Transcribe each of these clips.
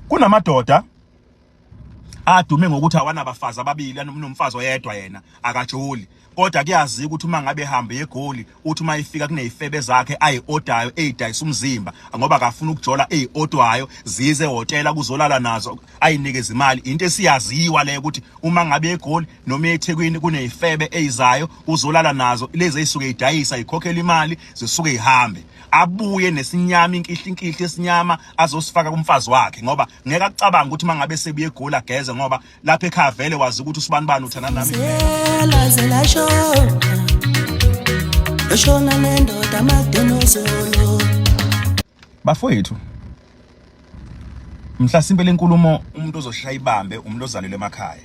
Kunamadoda adume ngokuthi awanabafazi ababili, anomfazi oyedwa, yena akajoli, kodwa kuyaziwa ukuthi uma ngabe ehamba eGoli, uthi uma ifika kunezifebe zakhe ayi-odayo eyidayisa umzimba ngoba akafuna ukujola, eyi-odwayo zize ehhotela kuzolala nazo, ayinikeza imali. Into esiyaziwa leyo ukuthi uma ngabe eGoli noma eThekwini kunezifebe eyizayo uzolala nazo, lezi eyisuke idayisa ikhokhela imali, zisuke ihambe, abuye nesinyama, inkihli inkihli esinyama azosifaka kumfazi wakhe, ngoba ngeke akucabanga ukuthi uma ngabe sebuye eGoli ageze, ngoba lapha ekhaya vele wazi ukuthi usibani bani uthanda nami. Laze lashona, lashona nendoda amadenozolo. Bafowethu, mhlasimpe lenkulumo umuntu ozoshaya ibambe umuntu ozalelwe emakhaya.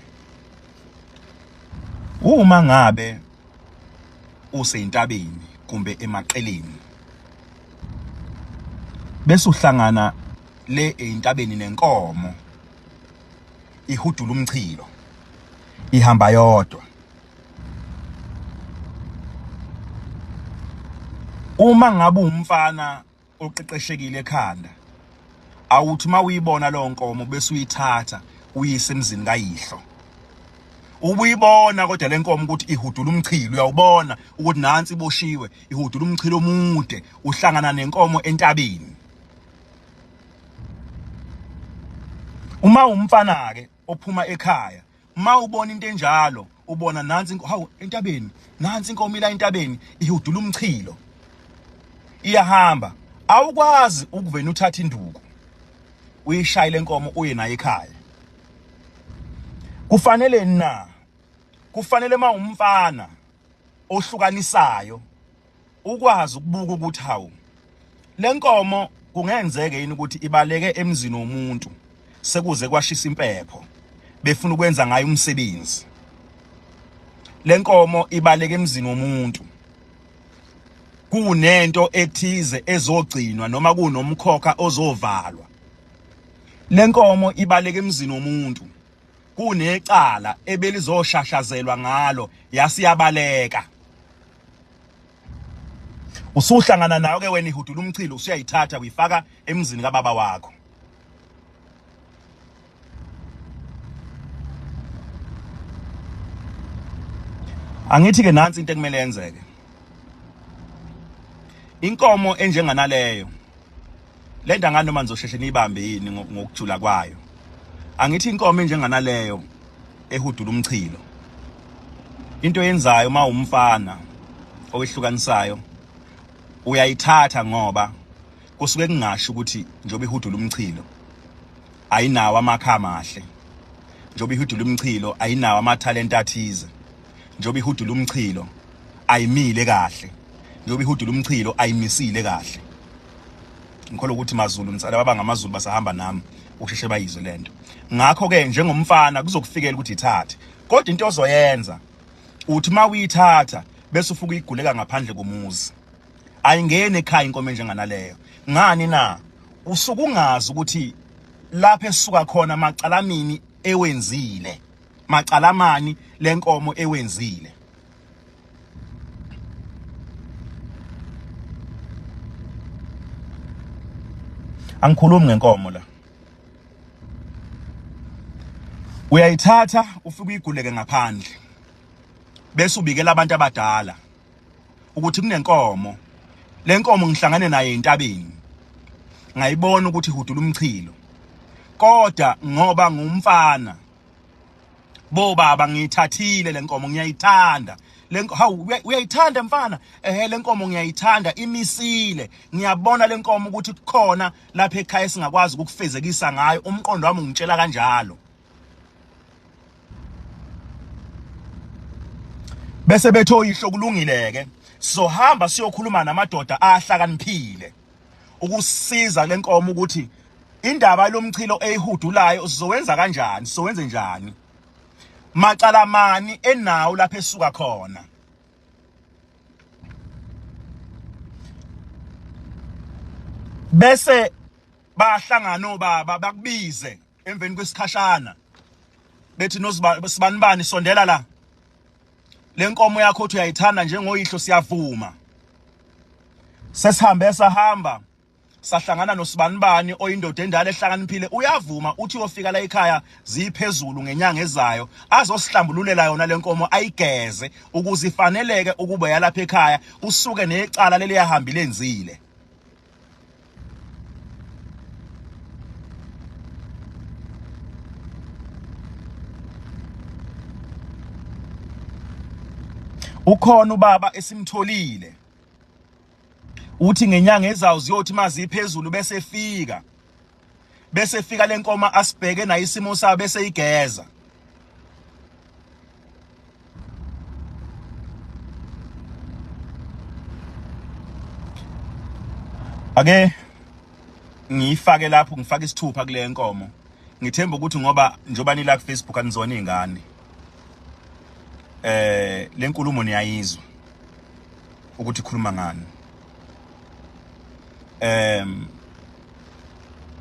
Uma ngabe useyintabeni kumbe emaqeleni bese uhlangana le eyintabeni nenkomo ihudula umchilo ihamba yodwa, uma ngabe umfana oqeqeshekile ekhanda, awuthi uma uyibona leyo nkomo bese uyithatha uyise emzini kayihlo. Ubuyibona kodwa le nkomo ukuthi ihudula umchilo, uyawubona ukuthi nansi iboshiwe, ihudula umchilo omude. Uhlangana nenkomo entabeni. Uma umfana ke ophuma ekhaya, uma ubona into enjalo, ubona nansi, hawu, entabeni nansi inkomo ila entabeni ihudula umchilo iyahamba, awukwazi ukuvena uthatha induku uyishayile inkomo uye nayo ekhaya. Kufanele na? Kufanele uma umfana ohlukanisayo ukwazi ukubuka ukuthi hawu, le nkomo kungenzeke yini ukuthi ibaleke emzini womuntu sekuze kwashisa impepho befuna ukwenza ngayo umsebenzi. Le nkomo ibaleke emzini womuntu kunento ethize ezogcinwa noma kunomkhokha ozovalwa. Le nkomo ibaleke emzini womuntu kunecala ebelizoshashazelwa ngalo, yasiyabaleka. Usuhlangana nayo ke wena ihudula umchilo, usuyayithatha uyifaka emzini kababa wakho. Angithi ke nansi into ekumele yenzeke. Inkomo enjenganaleyo lento ngani noma nizosheshe niyibambe yini ngokujula kwayo. Angithi inkomo enjenganaleyo ehudula umchilo, into yenzayo uma umfana owehlukanisayo uyayithatha, ngoba kusuke kungasho ukuthi njengoba ihudula umchilo ayinawo amakha amahle, njengoba ihudula umchilo ayinawo amathalente athize, njengoba ihudula umchilo ayimile kahle, njengoba ihudula umchilo ayimisile kahle. Ngikholwa ukuthi maZulu nisala baba ngamaZulu basahamba nami ukusheshe bayizwe lento. Ngakho ke njengomfana kuzokufikela ukuthi ithathe, kodwa into ozoyenza uthi uma uyithatha bese ufuka uyiguleka ngaphandle komuzi, ayingeni ekhaya inkomo enjenganaleyo. Ngani na? Usuke ungazi ukuthi lapho esuka khona macalamini ewenzile, macalamani lenkomo ewenzile. Angikhulumi ngenkomo la. Uyayithatha ufike uyiguleke ngaphandle bese ubikela abantu abadala ukuthi kunenkomo, le nkomo ngihlangane naye entabeni, ngayibona ukuthi ihudula umchilo, kodwa ngoba ngumfana bo baba ngiyithathile le nkomo, ngiyayithanda le. Hawu, uyayithanda mfana? Ehe, le nkomo ngiyayithanda, imisile, ngiyabona le nkomo ukuthi kukhona lapha ekhaya esingakwazi ukufezekisa ngayo, umqondo wami ungitshela kanjalo. Bese bethi oyihlo kulungile ke, sizohamba siyokhuluma namadoda ahlakaniphile ukusiza le nkomo ukuthi indaba lomchilo eyihudulayo sizowenza kanjani, sizowenze njani, macala mani enawo lapha esuka khona. Bese bayahlangana obaba, bakubize emveni kwesikhashana, bethi nosibanibani, sondela la, le nkomo yakho uthi uyayithanda njengoyihlo, siyavuma, sesihambe sahamba Sahlangana nosibanibani oyindoda endala ehlakaniphile, uyavuma uthi uyofika la ekhaya ziphezulu ngenyanga ezayo azosihlambululela yona lenkomo, ayigeze ukuze ifaneleke ukuba yalapha ekhaya, kusuke necala leli yahambile enzile. Ukhona ubaba esimtholile, uthi ngenyanga ezayo ziyothi maziphezulu bese fika, bese fika lenkomo asibheke nayo isimo sayo bese igeza. Ake ngiyifake lapho, ngifake isithupha kule nkomo. Ngithemba ukuthi ngoba njengoba nila ku Facebook anizona izingane, lenkulumo niyayizwa ukuthi ikhuluma ngani.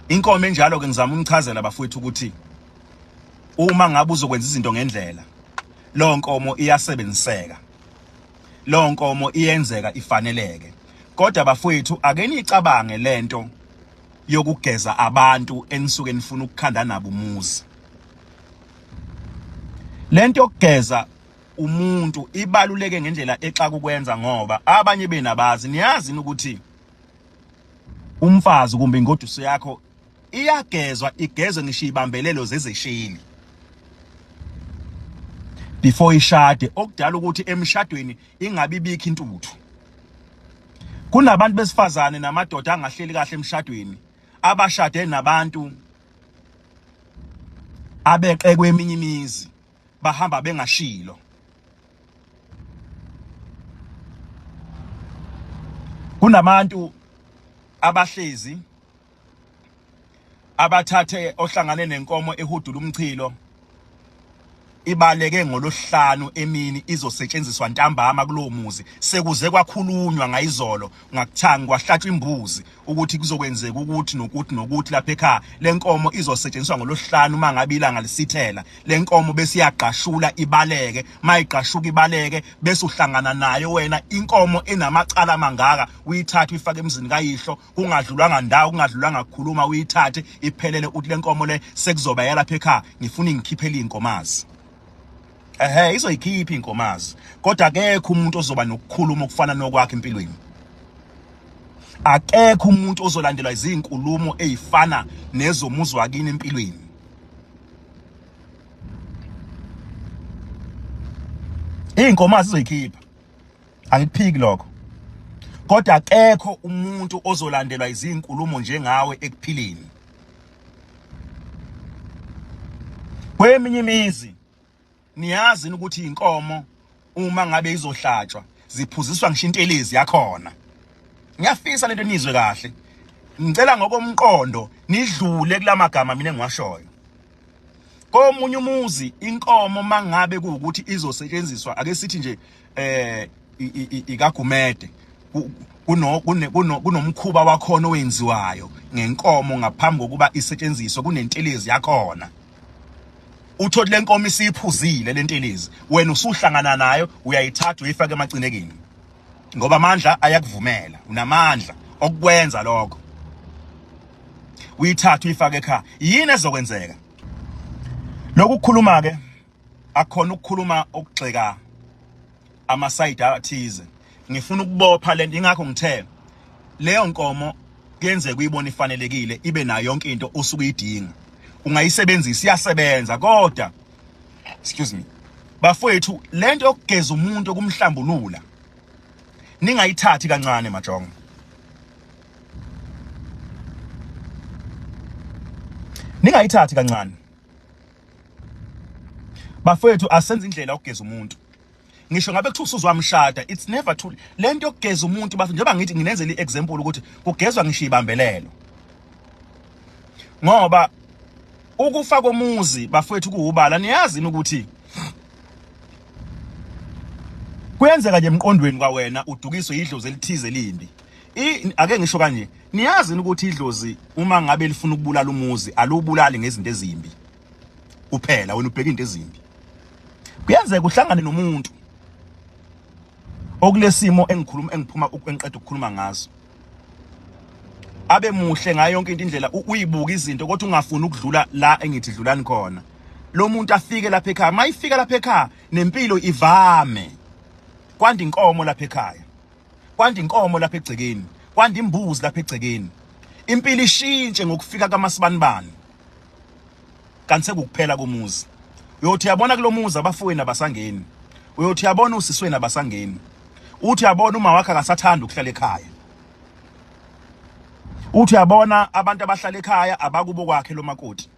Inkomo enjalo ke ngizama umchazela bafowethu ukuthi uma ngabe uzokwenza izinto ngendlela, lo nkomo iyasebenziseka, lo nkomo iyenzeka ifaneleke. Kodwa bafowethu ake nicabange lento yokugeza abantu enisuke nifuna ukukhanda nabo umuzi. Lento yokugeza umuntu ibaluleke ngendlela exaka ukwenza, ngoba abanye benabazi niyazi ukuthi umfazi kumbe ingoduso yakho iyagezwa, igezwe ngisho ibambelelo zezesheli before ishade, okudala ukuthi emshadweni ingabi ibikho intuthu. Kunabantu besifazane namadoda angahleli kahle emshadweni, abashade nabantu abeqe kweminye imizi, bahamba bengashilo. Kunabantu abahlezi abathathe ohlangane nenkomo ehudula umchilo, ibaleke ngolosihlanu emini izosetshenziswa ntambama kulowo muzi. Sekuze kwakhulunywa ngayizolo ngakuthanga kwahlatshwa imbuzi ukuthi kuzokwenzeka ukuthi nokuthi nokuthi lapha ekhaya. Lenkomo izosetshenziswa ngolosihlanu uma ngabe ilanga lisithela. Lenkomo bese iyagqashula ibaleke, mayigqashuka ibaleke bese uhlangana nayo wena inkomo enamacala amangaka, uyithathe uyifake emzini kayihlo, kungadlulwanga ndawo, kungadlulwanga kukhuluma, uyithathe iphelele, uthi lenkomo le sekuzoba yalapha ekhaya, ngifuna ingikhiphele inkomazi. Ehhe, izoyikhipha inkomazi, kodwa akekho umuntu ozoba nokukhuluma okufana nokwakhe empilweni. Akekho umuntu ozolandelwa izinkulumo ezifana nezomuzi wakini empilweni. Inkomazi izoyikhipha, angikuphiki lokho, kodwa akekho umuntu ozolandelwa izinkulumo njengawe ekuphileni. Kweminye imizi niyazi ukuthi inkomo uma ngabe izohlatshwa ziphuziswa ngisho intelezi yakhona. Ngiyafisa lento nizwe kahle, ngicela ngokomqondo nidlule kulamagama mina engiwashoyo. Komunye umuzi inkomo mangabe kuwukuthi izosetshenziswa, ake sithi nje ikaGumede, kunomkhuba wakhona owenziwayo ngenkomo ngaphambi kokuba isetshenziswe, kunentelezi yakhona. Uthole lenkomo isiphuzile lentelezi, wena usuhlangana nayo uyayithatha uyifake emacinekini, ngoba amandla ayakuvumela, unamandla okwenza lokho. Uyithatha uyifake ekhaya, yini ezokwenzeka? Lokhu kukhuluma ke akukhona ukukhuluma okugxeka amasayidi athize. Ngifuna ukubopha lento, ingakho ngithe leyo nkomo kuyenzeka uyibone ifanelekile, ibe nayo yonke into osuke uyidinga, ungayisebenzisa, iyasebenza. Kodwa excuse me bafowethu, lento yokugeza umuntu okumhlambulula ningayithathi kancane majongo. Ningayithathi kancane bafowethu, asenze indlela yokugeza umuntu. Ngisho ngabe kuthiwa usuzwamshada, it's never too lento yokugeza umuntu bafowethu. Njengoba ngithi nginenzele i-example ukuthi kugezwa ngisho ibambelelo, ngoba ukufa komuzi bafowethu kuwubala. Niyazi ukuthi kuyenzeka nje emqondweni kwawena udukiswe idlozi elithize elimbi. Ake ngisho kanje, niyazi ukuthi idlozi uma ngabe lifuna ukubulala umuzi alubulali ngezinto ezimbi kuphela, wena ubheka into ezimbi. Kuyenzeka uhlangane nomuntu okulesimo engikhuluma engiphuma engiqeda ukukhuluma ngaso, Abe muhle ngayo yonke into indlela uyibuka izinto kodwa ungafuni ukudlula la engithi dlulani khona. Lo muntu afike lapha ekhaya, mayifika lapha ekhaya nempilo ivame. Kwanda inkomo lapha ekhaya. Kwanda inkomo lapha egcekeni. Kwanda imbuzi lapha egcekeni. Impilo ishintshe ngokufika kaMasibanibani. Kanti sekukuphela komuzi. Uyothi uyabona kulomuzi abafowenu abasangeni. Uyothi uyabona usisweni abasangeni. Uthi uyabona uma wakhe akasathanda ukuhlala ekhaya. Uthi uyabona abantu abahlala ekhaya abakubo kwakhe lo makoti.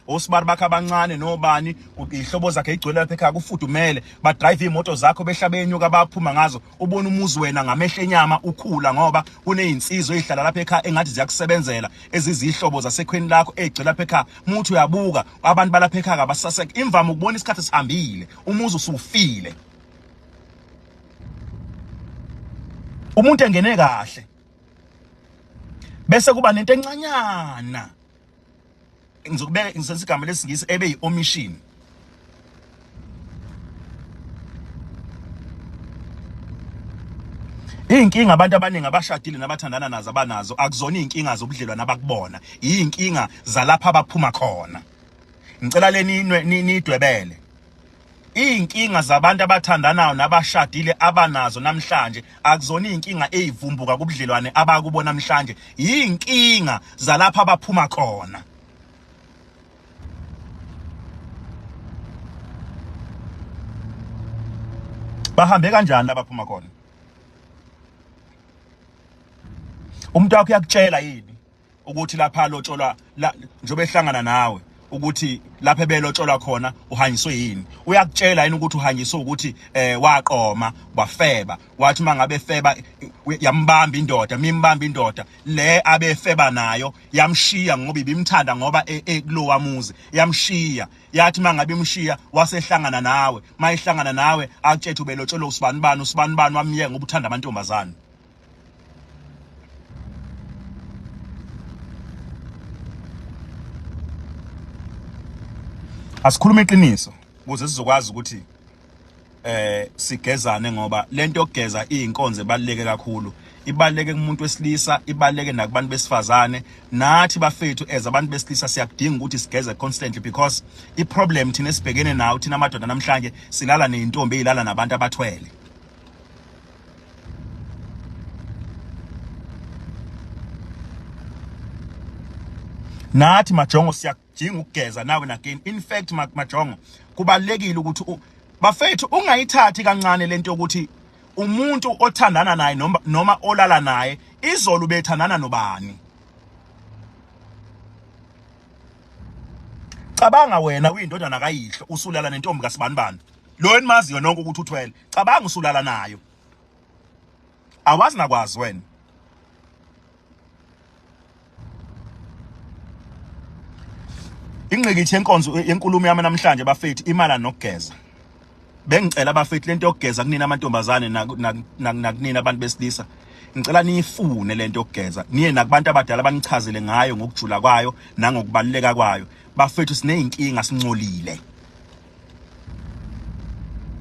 Osibari bakhe abancane nobani ihlobo zakhe igcwele lapha ekhaya kufudumele, badrive imoto zakho behla benyuka baphuma ngazo. Ubona umuzi wena ngamehlo enyama ukhula ngoba kunezinsizwa ezihlala lapha ekhaya engathi ziyakusebenzela, ezizihlobo zasekhweni lakho ezigcwele lapha ekhaya. Muthi uyabuka abantu balapha ekhaya kabasaseke, imvama ukubona isikhathi sihambile, umuzi usufile. Umuntu engene kahle bese kuba nento encanyana, ngizokubeka ngisenza igama lesingisi ebe yi-omission. Iy'nkinga abantu abaningi abashadile nabathandana nazo abanazo akuzona iy'nkinga zobudlelwane abakubona, iy'nkinga zalapha abaphuma khona. Ngicela le nidwebele iy'nkinga zabantu abathandanayo nabashadile abanazo namhlanje akuzona iy'nkinga ey'vumbuka kubudlelwane abakubo namhlanje, iy'nkinga zalapha abaphuma khona. Bahambe kanjani labaphuma khona? Umuntu wakho uyakutshela yini ukuthi lapha lotsholwa la, njengoba ehlangana nawe ukuthi lapha ebelotsholwa khona uhanjiswe yini? Uyakutshela yini ukuthi uhanjiswe ukuthi waqoma wafeba, wathi mangabe efeba yambamba indoda, mimbamba indoda le abefeba nayo yamshiya ngoba ibimthanda ngoba ekulowa muzi, yamshiya yathi mangabe imshiya wasehlangana nawe, mayihlangana nawe akutshethe ubelotsholwa usibani bani usibani bani wamyeka ngoba uthanda amantombazane. Asikhuluma iqiniso ukuze sizokwazi ukuthi sigezane, ngoba lento yokugeza iyinkonzo ebaluleke kakhulu, ibaluleke kumuntu wesilisa, ibaluleke nakubantu besifazane. Nathi bafethu as abantu besilisa siyakudinga ukuthi sigeze constantly, because i-problem thina esibhekene nayo thina amadoda namhlanje silala nezintombi ezilala nabantu abathwele. Nathi majongo siyakudinga ukugeza nawe nagain. In fact majongo kubalekile ukuthi bafethu ungayithathi kancane lento yokuthi umuntu othandana naye noma olala naye izolo ubethandana nobani. Cabanga wena uyindodana kayihlo usulala nentombi kaSibanibani lo enimaziyo nonke ukuthi uthwele, cabanga usulala nayo, awazi nakwazi wena. Ingqikithi yenkonzo yenkulumo yami namhlanje bafethu imala nokugeza. Bengicela bafethu lento yokugeza kunina amantombazane nakunina abantu besilisa, ngicela niyifune lento yokugeza, niye nakubantu abadala banichazele ngayo ngokujula kwayo nangokubaluleka kwayo. Bafethu sineyinkinga, sincolile,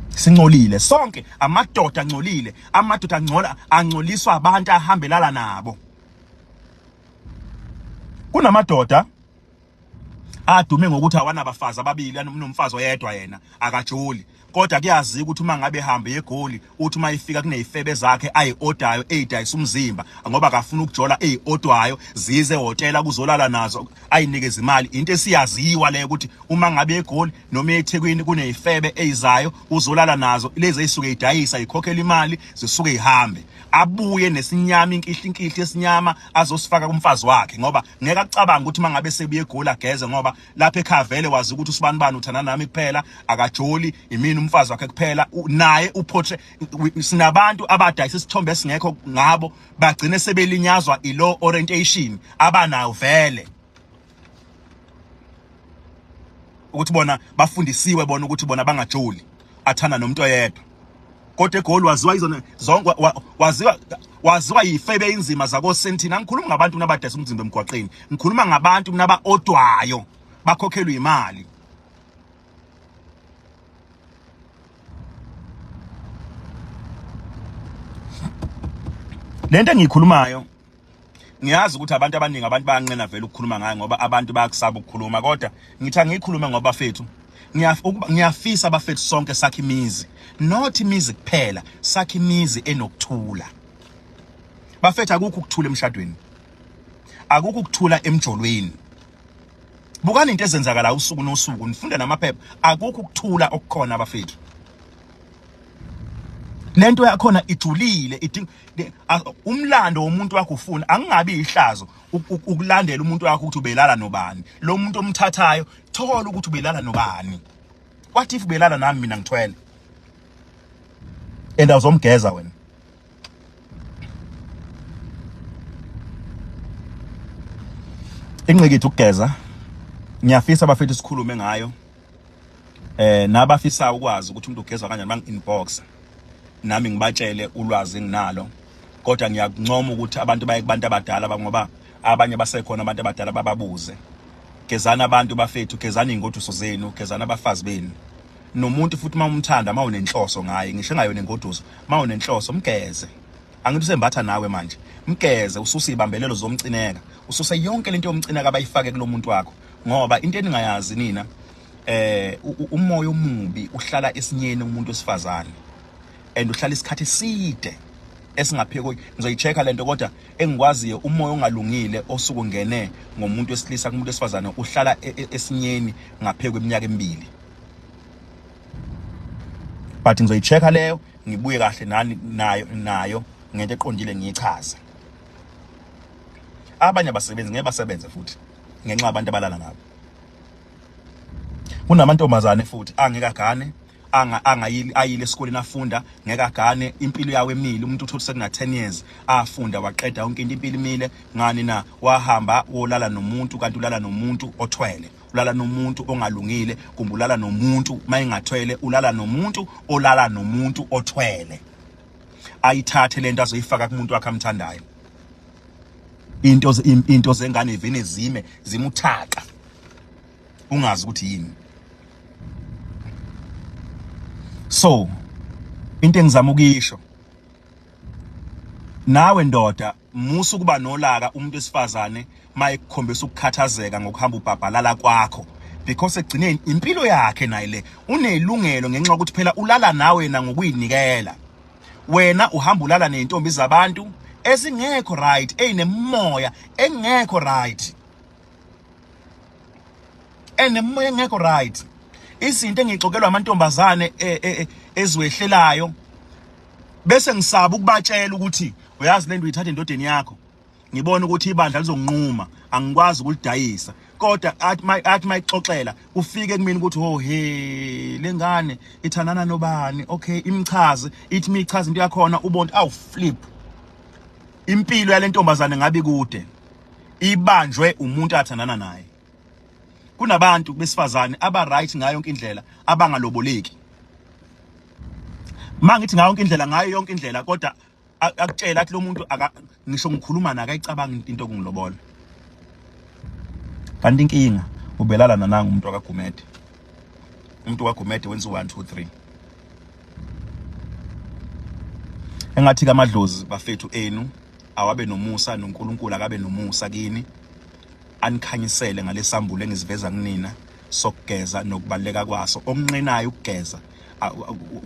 sincolile sonke, amadoda angcolile, amadoda angcola, angcoliswa abantu ahambelana nabo. Kunamadoda adume ngokuthi awanabafazi ababili, unomfazi oyedwa yena akajoli, kodwa kuyaziwa ukuthi uma ngabe ehamba eGoli uthi uma ifika kunezifebe zakhe ayi-odayo eyidayisa umzimba ngoba akafuna ukujola, eyi-odwayo zize ehhotela kuzolala nazo ayinikeze imali. Into esiyaziwa leyo ukuthi uma ngabe eGoli noma eThekwini kunezifebe eyizayo uzolala nazo, lezi eyisuke idayisa ikhokhela imali zisuke ihambe, abuye nesinyama inkihli inkihli esinyama azosifaka kumfazi wakhe, ngoba ngeke acabanga ukuthi mangabe sebuye eGoli ageze, ngoba lapha ekhaya vele wazi ukuthi usibani bani uthandana nami kuphela, akajoli imini umfazi wakhe kuphela. Naye uportray sinabantu abadayisa isithombe esingekho ngabo, bagcine sebelinyazwa ilo orientation abanayo vele, ukuthi bona bafundisiwe bona ukuthi bona bangajoli, athanda nomuntu oyedwa. Kodwa eGoli waziwa izona zonke, waziwa yifebe inzima zakoSentini. Angikhulumi ngabantu nabadayisa umzimba emgwaqeni, ngikhuluma ngabantu naba-odwayo bakhokhelwe imali. Lento engiyikhulumayo Ngiyazi ukuthi abantu abaningi abantu bayanqena vele ukukhuluma ngayo ngoba abantu bayakusaba ukukhuluma, kodwa ngithi angiyikhulume ngoba bafethu ngiyafisa bafethu sonke sakhe imizi, not imizi kuphela, sakhe imizi enokuthula. Bafethu akukho ukuthula emshadweni, akukho ukuthula emjolweni. Bukani into ezenzakala usuku nosuku, nifunda namaphepha, akukho ukuthula okukhona bafethu. Lento yakhona ijulile, idinga umlando womuntu wakho. Ufuna angingabi ihlazo ukulandela umuntu wakho ukuthi ubelala nobani. Lo muntu omthathayo, thola ukuthi ubelala nobani. What if ubelala nami mina ngithwele and awuzomgeza wena? Ingqikithi ukugeza, ngiyafisa bafethu sikhulume ngayo. Nabafisa ukwazi ukuthi umuntu ugezwa kanjani, bangi inbox nami ngibatshele ulwazi enginalo. Kodwa ngiyakuncoma ukuthi abantu baye kubantu abadala, ngoba abanye basekhona abantu abadala, bababuze. Gezana abantu bafethu, gezani ingoduso zenu, gezana abafazi benu. Nomuntu futhi uma umthanda, uma unenhloso ngaye, ngisho engayona ingoduso, uma unenhloso mgeze. Angithi usembatha nawe manje, mgeze, ususe ibambelelo zomcineka, ususe yonke lento yomcineka abayifake kulo muntu wakho. Ngoba into eningayazi nina, umoya omubi uhlala esinyeni umuntu wesifazane, and uhlala isikhathi eside esingapheki. Ngizoyi-check-a lento, kodwa engikwaziyo, umoya ongalungile osuke ungene ngomuntu wesilisa kumuntu wesifazane uhlala esinyeni ngaphezu kweminyaka emibili. But ngizoyi-check-a leyo, ngibuye kahle nani nayo ngento eqondile, ngiyichaze. Abanye abasebenzi ngeke basebenze futhi ngenxa yabantu abalala nabo. Kunamantombazane futhi angeke agane, angayili ayile esikoleni afunda, ngeke agane, impilo yawo emile. Umuntu uthola sekuna 10 years afunda waqeda yonke into, impilo imile. Ngani na? Wahamba wolala nomuntu, kanti ulala nomuntu othwele, ulala nomuntu ongalungile, kumbe ulala nomuntu mayingathwele, ulala nomuntu olala nomuntu othwele. Ayithathe lento azoyifaka kumuntu wakhe amthandayo. Into zengane ivene zime zimuthaka, ungazi ukuthi yini. So into engizama ukuyisho nawe ndoda, musa ukuba nolaka umuntu wesifazane mayekukhombisa ukukhathazeka ngokuhamba ubhabhalala kwakho, because ekugcineni impilo yakhe naye le, unelungelo, ngenxa yokuthi phela ulala nawe na ngokuyinikela. Wena uhamba ulala nezintombi zabantu ezingekho right, ezinemoya engekho right, enemoya engekho right. Izinto engixokelwa amantombazane eziwehlelayo, bese ngisaba ukubatshela ukuthi uyazi lento uyithatha endodeni yakho. Ngibona ukuthi ibandla lizonquma, angikwazi ukulidayisa. Kodwa athi mayixoxela, ufike kumina ukuthi, oh he, lengane ithandana nobani? Okay, imchaze, ithi michaze into yakhona, ubona awu flip, impilo yalentombazane ngabe kude ibanjwe umuntu athandana naye. Kunabantu besifazane aba right ngayo yonke indlela abangaloboleki. Mangithi ngayo yonke indlela, ngayo yonke indlela, kodwa akutshela athi lo muntu aka ngisho ngikhuluma naye akayicabanga into okungilobola. Kanti inkinga ubelala nananga umuntu wakagumede. Umuntu wakagumede wenza u1 2 3. Engathi kamadlozi bafethu enu awabe nomusa, noNkulunkulu akabe nomusa kini, anikhanyisele ngalesambulo engiziveza kunina sokugeza nokubaleka kwaso. Okunqenayo ukugeza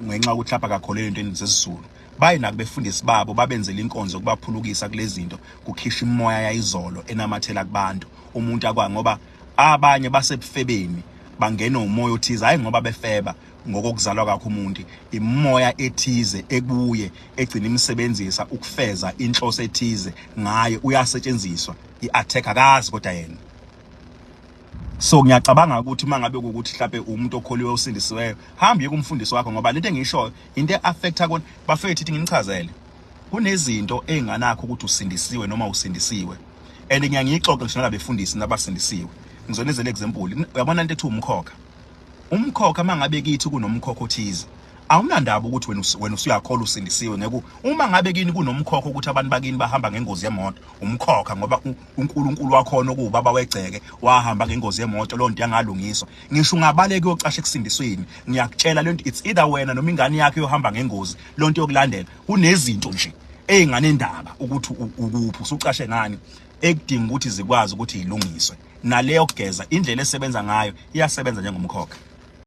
ngenxa yokuthi lapha akakholelwa entweni zesiZulu, baye nakubefundisi babo babenzela inkonzo kubaphulukisa kulezi zinto, kukhishwa imoya yayizolo enamathela kubantu. Umuntu akwa ngoba abanye basebufebeni bangena umoya othize, hayi ngoba befeba ngokokuzalwa kwakho umuntu, imoya ethize ekuye egcina imsebenzisa ukufeza inhloso ethize ngaye, uyasetshenziswa i-attack akazi kodwa yena. So ngiyacabanga ukuthi uma ngabe kuwukuthi mhlawumbe umuntu okholiwe usindisiweyo, hamba uye kumfundisi wakho, ngoba lento engiyishoyo into e-affecta kona bafethu. Ithi nginichazele, kunezinto ey'nganakho ukuthi usindisiwe noma usindisiwe, and ngiyangiyixoxe ngisho nalabefundisi nabasindisiwe. Ngizonezela example, uyabona into ethi umkhokha. Umkhokha, uma ngabe kithi kunomkhokha othize, awunandaba ukuthi wena usuyakholwa usindisiwe ngeke. Uma ngabe kini kunomkhokha ukuthi abantu bakini bahamba ngengozi yemoto, umkhokha, ngoba uNkulunkulu wakhona okuwubaba wegceke wahamba ngengozi yemoto, loo nto yangalungiswa. Ngisho ungabaleka uyocasha ekusindisweni, ngiyakutshela lento, it's either wena noma ingane yakho yohamba ngengozi, loo nto yokulandela. Kunezinto nje ey'nganendaba ukuthi ukuphi usucashe ngani. Ekudinga ukuthi zikwazi ukuthi ilungiswe. Naleyo kugeza, indlela esebenza ngayo iyasebenza njengomkhokha.